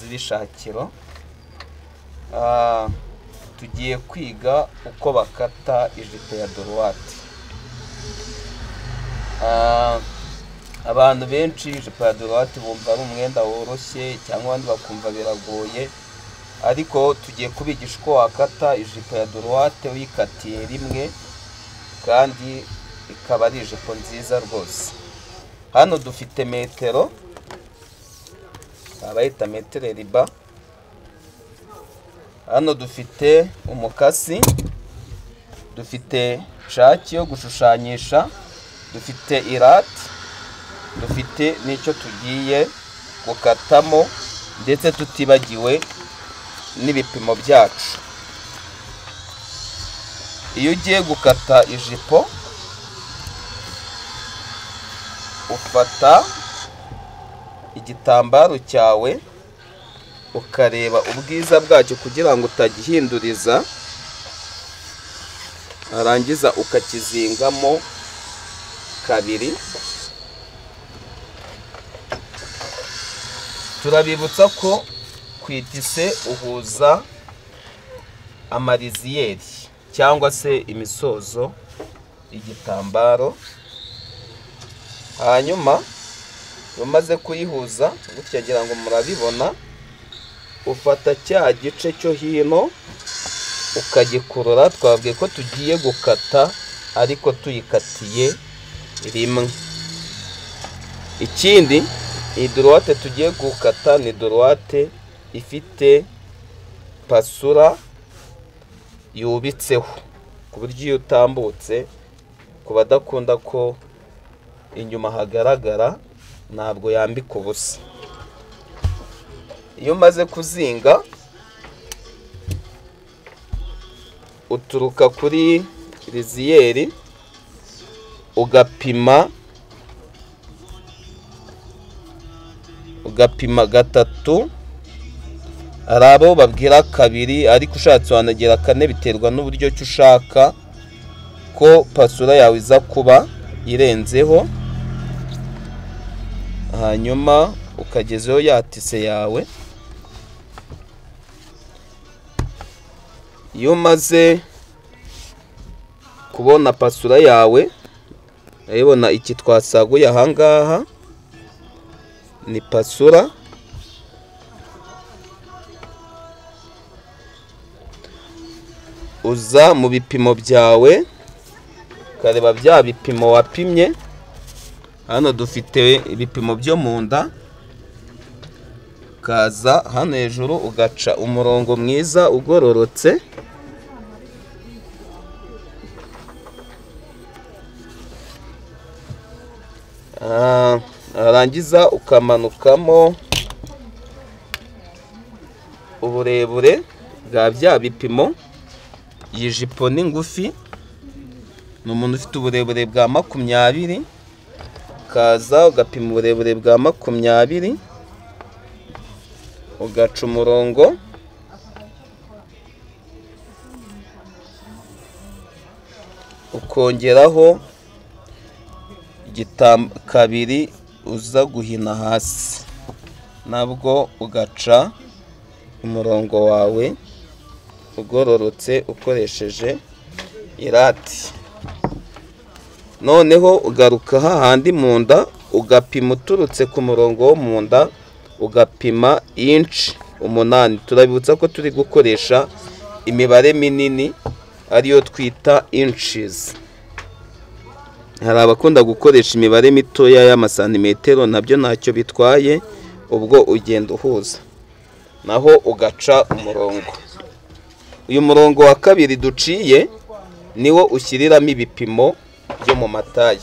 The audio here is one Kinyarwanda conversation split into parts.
B'ishakiro tugiye kwiga uko bakata ijipo ya dorowate. Abantu benshi ijipo ya dorowate bumva ari umwenda woroshye cyangwa abandi bakumva biragoye, ariko tugiye kubigisha uko wakata ijipo ya dorowate uyikatiye rimwe kandi ikaba ari ijipo nziza rwose. Hano dufite metero, abayita metero riba. Hano dufite umukasi, dufite caki yo gushushanyisha, dufite irati, dufite n'icyo tugiye gukatamo, ndetse tutibagiwe n'ibipimo byacu. Iyo ugiye gukata ijipo ufata igitambaro cyawe ukareba ubwiza bwacyo kugira ngo utagihinduriza, arangiza ukakizingamo kabiri. Turabibutsa ko ku itise uhuza amariziyeri cyangwa se imisozo igitambaro, hanyuma umaze kuyihuza gutya ngira ngo murabibona, ufata cya gice cyo hino ukagikurura. Twabwiye ko tugiye gukata ariko tuyikatiye rimwe. Ikindi, iyi dorowate tugiye gukata ni dorowate ifite pasura yubitseho, ku buryo iyo utambutse, ku badakunda ko inyuma hagaragara, ntabwo yambika ubusa. Iyo umaze kuzinga uturuka kuri riziyeri ugapima gatatu. Hari abo babwira kabiri, ariko ushatse wanagera kane, biterwa n'uburyo cyo ushaka ko pasura yawe iza kuba irenzeho. Hanyuma ukagezeho ya tise yawe. Iyo umaze kubona pasura yawe, urabibona iki twasaguye ahangaha ni pasura. Uza mu bipimo byawe ukareba bya bipimo wapimye. Hano dufite ibipimo byo mu nda, ukaza hano hejuru ugaca umurongo mwiza ugororotse. Warangiza ukamanukamo uburebure bwa bya bipimo. Iyi jipo ni ngufi, ni umuntu ufite uburebure bwa 20, ukaza ugapima uburebure bwa 20, ugaca umurongo. Ukongeraho kabiri uza guhina hasi, nabwo ugaca umurongo wawe ugororotse ukoresheje irati. Noneho ugaruka hahandi mu nda, ugapima uturutse ku murongo wo mu nda, ugapima inci 8. Turabibutsa ko turi gukoresha imibare minini ariyo twita inches. Hari abakunda gukoresha imibare mitoya y'amasantimetero, nabyo ntacyo bitwaye, ubwo ugenda uhuza naho ugaca umurongo. Uyu murongo wa kabiri duciye niwo ushyiriramo ibipimo byo mu matayi.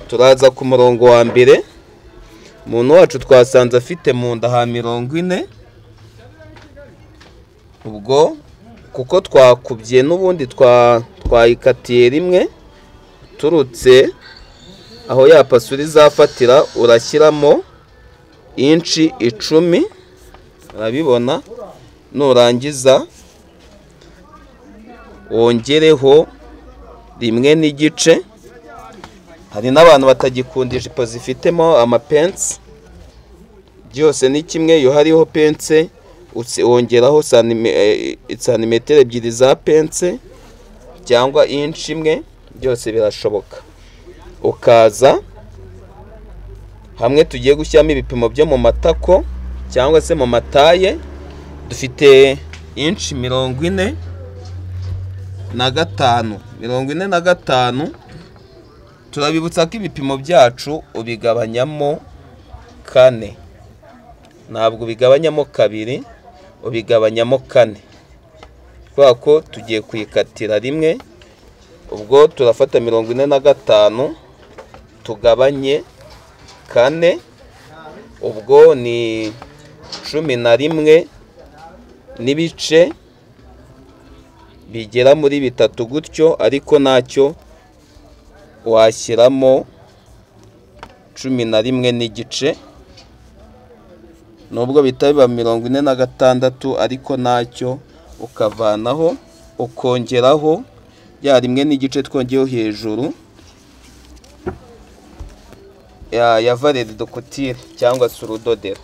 Turaza ku murongo wa mbere. Umuntu wacu twasanze afite mu nda ha 40, ubwo kuko twakubye n'ubundi twayikatiye rimwe, turutse aho ya pasura izafatira urashyiramo inci 10, urabibona. Nurangiza wongereho 1.5. Hari n'abantu batagikunda ijipo zifitemo amapensi, Byose ni kimwe. Iyo hariho pense wongeraho santimetero 2 za pense cyangwa inch imwe, byose birashoboka. Ukaza hamwe tugiye gushyiramo ibipimo byo mu matako cyangwa se mu mataye, dufite inch 45, 45. Turabibutsa ko ibipimo byacu ubigabanyamo 4, ntabwo ubigabanyamo 2, ubigabanyamo 4, kubera ko tugiye kuyikatira rimwe. Ubwo turafata 45 tugabanye 4, ubwo ni 11 n'ibice bigera muri 3 gutyo, ariko nacyo washyiramo 11 n'igice, nubwo bitaba 46, ariko nacyo ukavanaho ukongeraho ya 1 n'igice twongeyeho hejuru ya valeur de couture cyangwa se urudodero.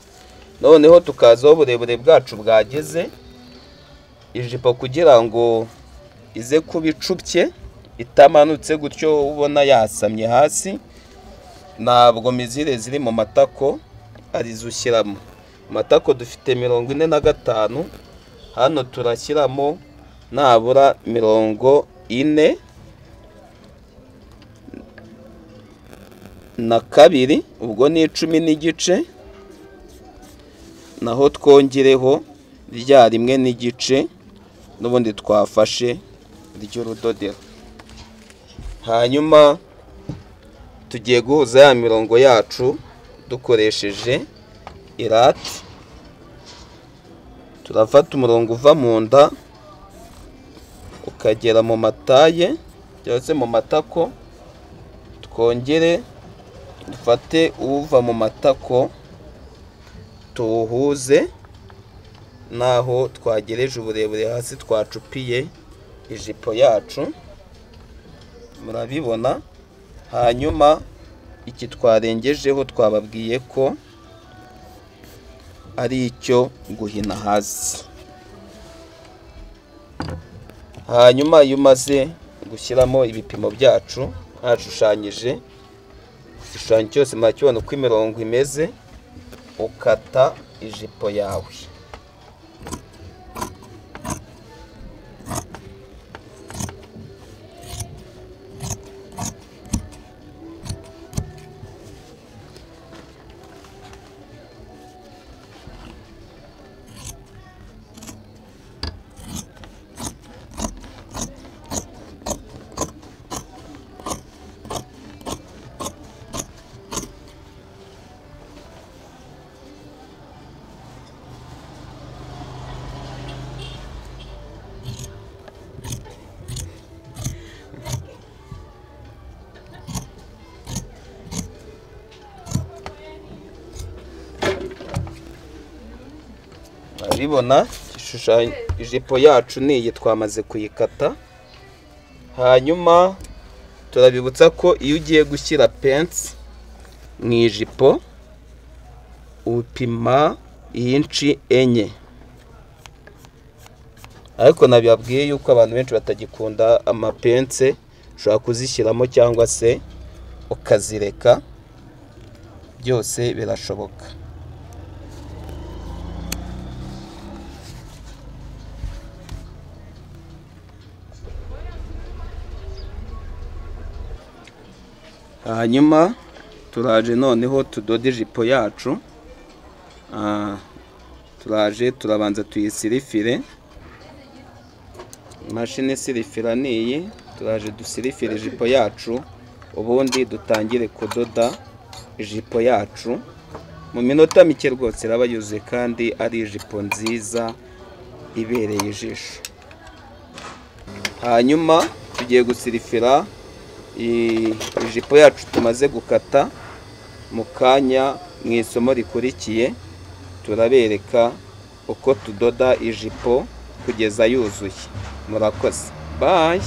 Noneho tukazaho uburebure bwacu bwageze. Ijipo kugira ngo ize kuba icupye itamanutse gutyo ubona yasamye hasi, ntabwo mizire ziri mu matako arizo ushyiramo. Matako dufite 45, hano turashyiramo nabura 42, ubwo ni 10 n'igice, naho twongereho rya 1 n'igice n'ubundi twafashe ry'urudodero. Hanyuma tugiye guhuza ya mirongo yacu dukoresheje irate. Turafata umurongo uva mu nda ukagera mu mataye cyangwa se mu matako, twongere dufate uva mu matako tuwuhuze naho twagereje uburebure hasi twacupiye ijipo yacu, murabibona. Hanyuma iki twarengejeho twababwiye ko ari icyo guhina hasi. Hanyuma iyo umaze gushyiramo ibipimo byacu hashushanyije igishushanyo cyose, murakibona uko imirongo imeze, ukata ijipo yawe. Urabibona igishushanyo, ijipo yacu ni iyi twamaze kuyikata. Hanyuma turabibutsa ko iyo ugiye gushyira pense mu ijipo upima inci 4, ariko nabibabwiye yuko abantu benshi batagikunda amapense, ushobora kuzishyiramo cyangwa se ukazireka, byose birashoboka. Hanyuma turaje noneho tudode ijipo yacu. Turaje turabanza tuyisirifire, imashini isirifira niyi. Turaje dusirifire ijipo yacu, ubundi dutangire kudoda ijipo yacu. Mu minota mike rwose iraba yuzuye, kandi ari ijipo nziza ibereye ijisho. Hanyuma tugiye gusirifira ijipo yacu tumaze gukata. Mu kanya mu isomo rikurikiye turabereka uko tudoda ijipo kugeza yuzuye. Murakoze, bye.